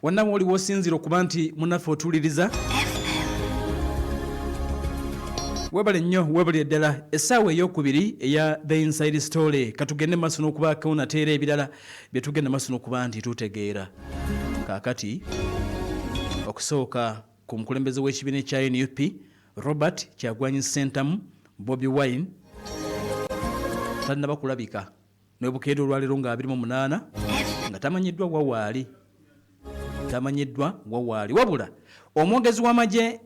Wonna woli wosinzira okuba nti munaffe otuwuliriza, webale nnyo, webale ddala. Essaawa eyokubiri eya The Inside Story, katugende maaso n'okubaako nate era ebirala bye tugenda maaso n'okuba nti tutegeera. Kaakati okusooka ku mukulembeze w'ekibiina ekya NUP Robert Kyagulanyi Ssentamu, Bobi Wine, tannaba kulabika n'obukeede olwaleero nga 28 nga tamanyiddwa wa waali, tamanyiddwa wa waali. Wabula omwogezi w'amagye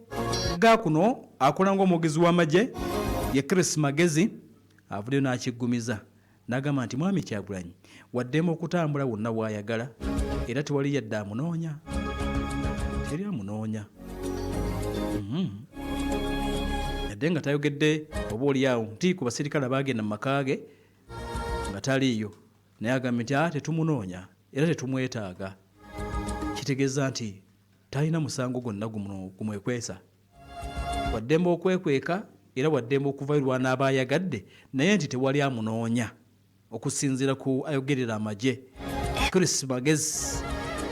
ga kuno akola ng'omwogezi w'amagye ye Chris Magezi avuddeyo n'akiggumiza n'agamba nti Mwami Kyagulanyi waddembe okutambula wonna w'ayagala era tewali yadde amunoonya, teri amunoonya. Yadde nga tayogedde oba oli awo nti ku basirikale abaagenda mu maka ge nga taliiyo, naye agambye nti tetumunoonya era tetumwetaaga. Kitegeeza nti talina musango gwonna gumwekwesa. Waddembe okwekweka era waddembe okuvayo lw'anaaba ayagadde, naye nti tewali amunoonya okusinziira ku ayogerera amagye Chris Magezi.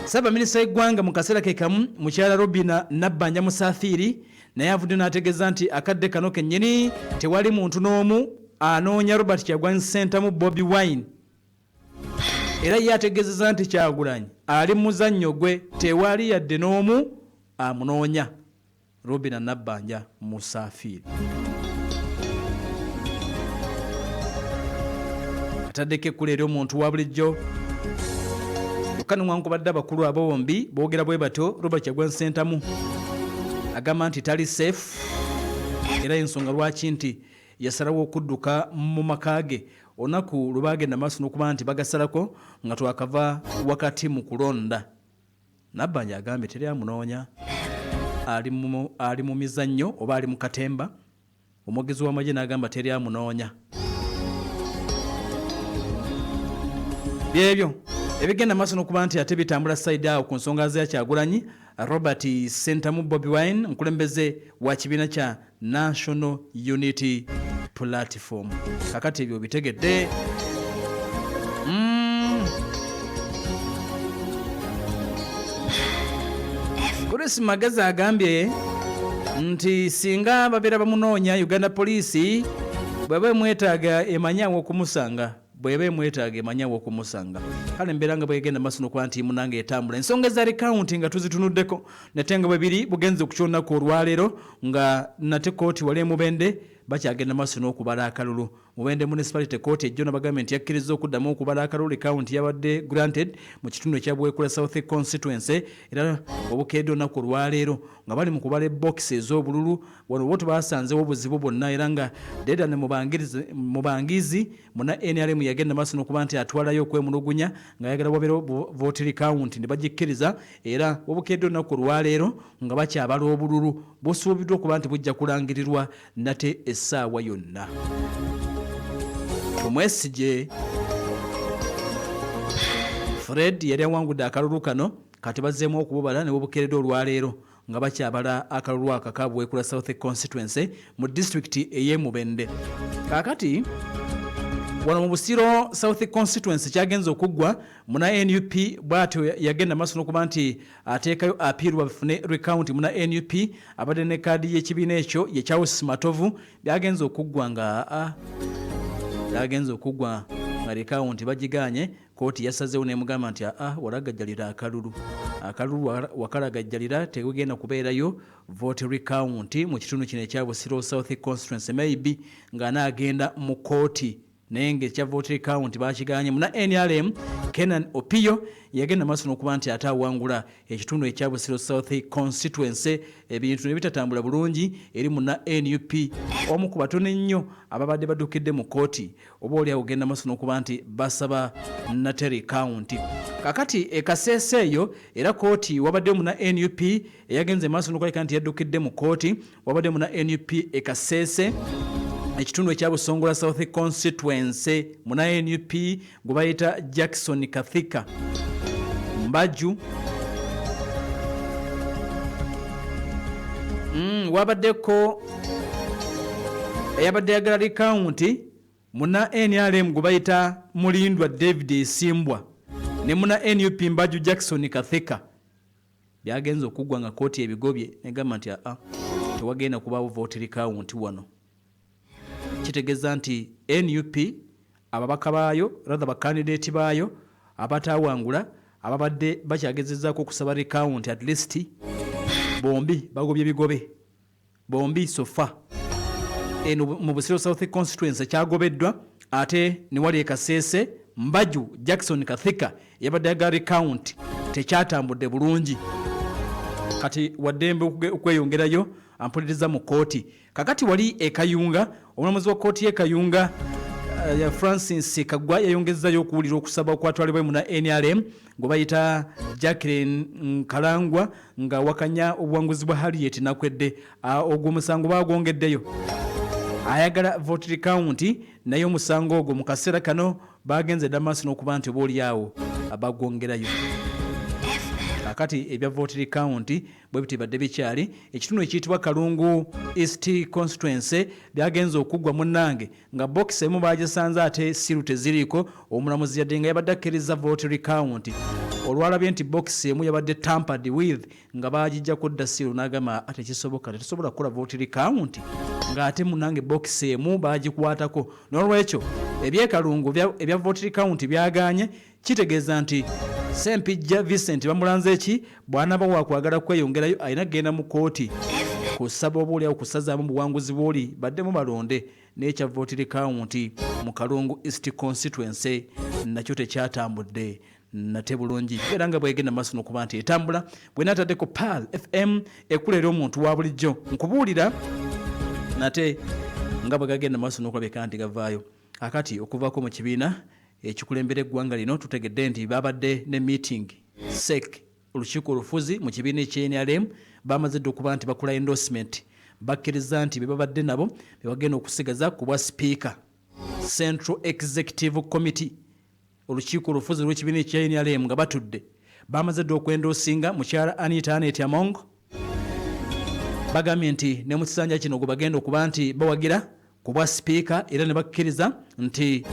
Ssaabaminisita w'eggwanga mu kaseera ke kamu mukyala Robina Nabbanja Musafiiri naye avudde n'ategeeza nti akadde kano kennyini tewali muntu n'omu anoonya Robert Kyagulanyi Ssentamu Bobi Wine. Era ye ategeezezza nti Kyagulanyi ali mu muzannyo gwe, tewali yadde n'omu amunoonya. Robina Nabbanja Musafiiri ataddeko ekkula eri omuntu wa bulijjo. Kyokka newankubadde abakulu abo bombi boogera bwe batyo, Robert Kyagulanyi Ssentamu agamba nti tali safe era ensonga lwaki nti yasalawo okudduka mu maka ge olunaku lwe baagenda maaso n'okuba nti bagasalako nga twakava wakati mu kulonda. Nabbanja agambye teri amunoonya, ali mu mizannyo oba ali mu katemba. Omwogezi w'amagye n'agamba teri amunoonya. Byebyo ebigenda maaso n'okuba nti ate bitambula sayidi awo ku nsonga za Kyagulanyi Robert Ssentamu Bobi Wine, omukulembeze wa kibiina kya National Unity Platform. Kakati ebyo obitegedde. Chris Magezi agambye nti singa babeera bamunoonya Uganda Police bweba emwetaaga emanye awokumusanga, bweba emwetaaga emanye awokumusanga. Kale embeera nga bwegenda maaso nokuba nti munange etambula, ensonga eza recounting nga tuzitunuddeko nate nga bwebiri bugenze okukya olunaku olwaleero nga nate kooti wali e Mubende bakyagenda maaso n'okubala akalulu. Mubende Municipality Court ejjo nabagambye nti yakkirizza okuddamu okubala akalulu recounti yabadde granted mu kitundu ekya Buweekula South Constituency era obukeedde olunaku olwaleero nga bali mu kubala ebokisi ez'obululu. Wano bo tebasanzewo buzibu bwonna era nga Dedan Mubangizi muna NRM yagenda maaso n'okuba nti atwalayo okwemulugunya ng'ayagala wabeerewo vote recount ne bagikkiriza era obukeedde olunaku olwaleero nga bakyabala obululu busuubiddwa okuba nti bujja kulangirirwa nate essaawa yonna. Tumwesigye Fred yali awangudde akalulu kano kati bazzeemu okububala ne bubukeeredde olwaleero nga bakyabala akalulu ako aka Buweekula South Constituency mu disitulikiti ey'e Mubende. Kaakati wano mu Busiro South Constituency kyagenze okuggwa muna NUP bw'atyo yagenda maaso n'okuba nti ateekayo apiiru bafune recount. Muna NUP abadde ne kaadi y'ekibiina ekyo ye Charles Matovu byagenze okuggwa nga aa byagenze okuggwa nga recount bagigaanye. Kkooti yasazeewo n'emugamba nti aa walagajjalira akalulu, akalulu wakalagajjalira, tegenda kubeerayo vote recount mu kitundu kino ekya Busiro South Constituency, maybe ng'anaagenda mu kkooti naye ng'ekya vote recount bakigaanye. Muna NRM Kenan Opio yagenda maaso n'okuba nti ate awangula ekitundu ekya Busiro South Constituency, ebintu ne bitatambula bulungi eri muna NUP omu ku batono ennyo ababadde baddukidde mu kkooti oba oli awo genda maaso n'okuba nti basaba nate recount. Kakati e Kasese eyo era kkooti wabaddeyo muna NUP eyagenze maaso n'okulabika nti yaddukidde mu kkooti. Wabadde muna NUP e Kasese ekitundu ekya Busongola South Constituency, muna NUP gwe bayita Jackson Kathika Mbaju. Wabaddeko eyabadde ayagala recounti muna NRM gwe bayita Mulindwa David Isimbwa ne muna NUP Mbaju Jackson Katheka. Byagenze okuggwa nga kkooti ebigobye negamba nti aa tewagenda kubaawo vote recount wano. Kitegeeza nti nup ababaka baayo, rather bakandideeti baayo abataawangula ababadde bakyagezezzaako okusaba recount, at least bombi bagobye bigobe bombi. So far eno mu Busiro South Constituency kyagobeddwa, ate ne wali e Kasese Mbaju Jackson Kathika yabadde ayagala recount, tekyatambudde bulungi. Kati waddembe okweyongerayo ampuliriza mu kkooti. Kakati wali e Kayunga, omulamuzi wa kkooti y'e Kayunga Francis Kaggwa yayongezzayo okuwulira okusaba okwatwalibwa muna NRM gwe bayita Jacqueline Nkalangwa nga wakanya obuwanguzi bwa Harriet Nakwedde. Ogwo omusango bagwongeddeyo, ayagala vote recount, naye omusango ogwo mu kaseera kano bagenze dda maaso n'okuba nti oba oliawo bagwongerayo. Kakati ebya vote recount bwe biti badde bikyali ekitundu ekiyitibwa Kalungu East Constituency, byagenze okuggwa munnange nga bokisi emu bagisanze ate seal teziriiko. Omulamuzi yadde nga yabadde akkiriza vote recount, olwalabye nti bokisi emu yabadde tampered with nga bagijjako dda seal, n'agamba tekisoboka, tetusobola kukola vote recount ng'ate munange bokisi emu bagikwatako. N'olwekyo ebyekalungu ebya vote recount byaganye. Kitegeeza nti Sempijja Vincent bamulanze eki bw'anaaba wakwagala kweyongerayo alina kugenda mu kkooti kusaba oba oliawo kusazaamu buwanguzi bw'oli baddemu balonde. N'ekya vote recount mu Kalungu East Constituency nakyo tekyatambudde nate bulungi, era nga bwegenda maaso n'okuba nti etambula. Bwe Pearl FM ekula eri omuntu wa bulijjo, nkubuulira nate nga bwe gagenda maaso n'okulabika nti gavaayo. Akati okuvaako mu kibiina ekikulembera eggwanga lino, tutegedde nti babadde ne meeting CEC, olukiiko olufuzi mu kibiina ekye NRM, bamaze dda okuba nti bakola endorsement, bakkiriza nti be babadde nabo be bagenda okusigaza ku bwa sipiika. Central Executive Committee, olukiiko olufuzi lw'ekibiina ekya NRM, nga batudde bamaze dda okwendoosinga mukyala Anita Anet Among. Bagambye nti ne mu kisanja kino gwe bagenda okuba nti bawagira ku bwa sipiika, era ne bakkiriza nti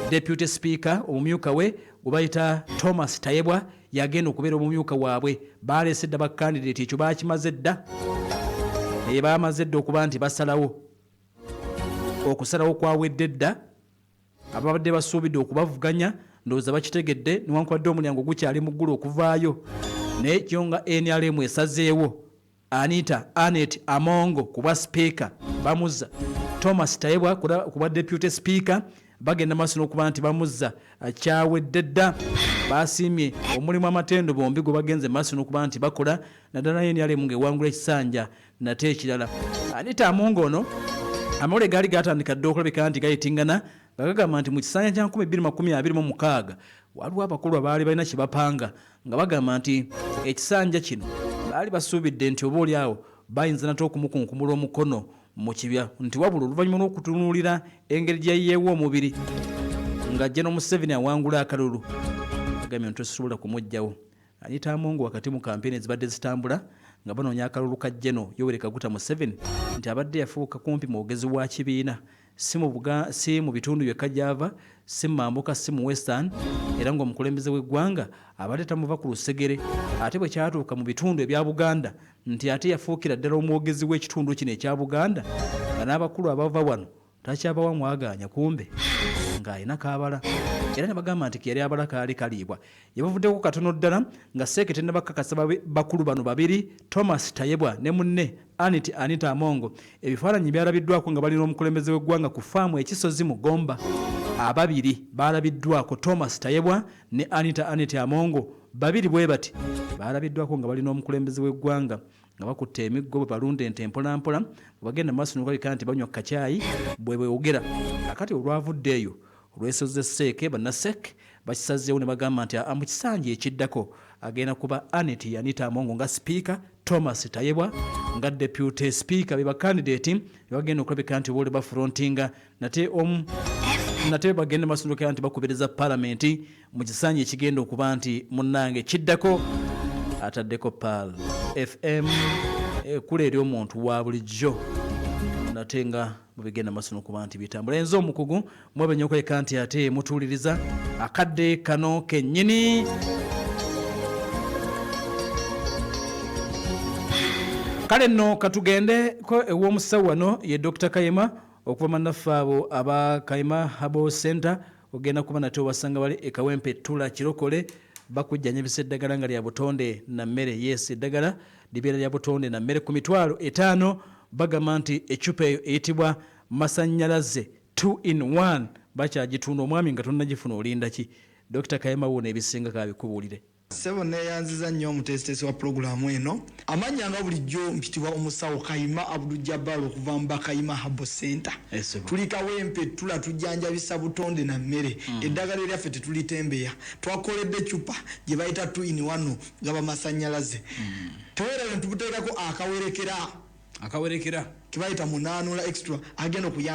deputy speaker, omumyuka we gwe bayita Thomas Tayebwa, yagenda okubeera omumyuka waabwe. Baleese dda bakandidate, ekyo bakimaze dda, bamaze dda okuba nti basalawo. Okusalawo kwawedde dda. Ababadde basuubidde okubavuganya ndowooza bakitegedde, newankubadde omulyango gukyali muggulu okuvaayo, naye kyo nga NRM esazeewo Anita Anet Amongo ku bwa sipiika, bamuzza Thomas Tayebwa ku bwa deputy speaker, bagenda maaso n'okuba nti bamuzza. Kyawedde dda. Basiimye omulimu amatendo bombi gwe bagenze maaso n'okuba nti bakola, naddala NRM ng'ewangula ekisanja. Nate ekirala, Anita Amongo ono amawulire gaali gatandika dda okulabika nti gayitingana nga gagamba nti mu kisanja kya 2026 waliwo abakulu abaali balina kye bapanga, nga bagamba nti ekisanja kino baali basuubidde nti oba oliawo bayinza nate okumukunkumula omukono mu kibya, nti wabula oluvannyuma lw'okutunuulira engeri gye yayiyeewo omubiri nga General Museveni awangula akalulu, agambye nti tosobola kumuggyawo Anita Amongo wakati mu kampeyini ezibadde zitambula nga banoonya akalulu ka General Yoweri Kaguta Museveni, nti abadde yafuuka kumpi mwogezi wa kibiina, si mu bitundu byokka gy'ava, si mu mambuka, si mu Western, era ng'omukulembeze w'eggwanga abadde tamuva ku lusegere. Ate bwe kyatuuka mu bitundu ebya Buganda, nti ate yafuukira ddala omwogezi w'ekitundu kino ekya Buganda, nga n'abakulu abava wano takyabawa mwagaanya, kumbe ng'alina kaabala, era ne bagamba nti ke yali abala kaali kaliibwa. Yabavuddeko katono ddala nga CEC tennabakakasa bakulu bano babiri, Thomas Tayebwa ne munne Anit Anita Amongo. Ebifaananyi byalabiddwako nga balina omukulembeze w'eggwanga ku faamu ekisozi mu Gomba. Ababiri baalabiddwako, Thomas Tayebwa ne Anita Anet Amongo, babiri bwe bati baalabiddwako nga balina omukulembeze w'eggwanga nga bakutte emiggo bwe balunda ente mpolampola, bwe bagenda maaso nokulabika nti banywa kacaayi bwe boogera. Akati olwavudde eyo olwesoze CEC, banna CEC bakisazeewo ne bagamba nti mu kisanja ekiddako agenda kuba Anet Anita Amongo nga sipiika, Thomas Tayebwa nga deputy speaker, be bakandidate bagenda okulabika nti obaole bafrontinga nate omu nate bagenda masindukira nti bakubiriza palamenti mu kisanja ekigenda okuba nti munnange kiddako. Ataddeko Pearl FM ekula eri omuntu wa bulijjo nate nga bwebigenda maaso n'okuba nti bitambula. Enze omukugu mwebenya okuleka nti ate mutuuliriza akadde kano kennyini. Kale nno katugendeko ew'omusawo wano ye Dr Kayima okuva mannaffe abo aba Kayima Herbal Center. Ogenda kuba nate obasanga bali e Kawempe Ttula Kirokole, bakujjanjabisa eddagala nga lya butonde na mmere. Yes, eddagala libeera lya butonde na mmere ku 50,000. Bagamba nti eccupa eyo eyitibwa masannyalaze 2 in 1 bakyagitunda. Omwami nga tonnagifuna olinda ki? Dr Kayima wuuno ebisinga kabikubuulire. Ssebo neeyanziza nnyo omuteesiteesi wa pulogulaamu eno. Amannya nga bulijjo mpitibwa omusawo Kayima Abdu Jabbar okuva mu Bakayima Herbal Center. Tuli Kawempe Ttula tujjanjabisa butonde na mmere. Eddagala eryaffe tetulitembeya. Twakoledde eccupa gye bayita 2 in 1 gaba masannyalaze. Teweerabira nti tubuteekako akawerekera. Akawerekera. Ke bayita munaanula extra agenda okuyamba.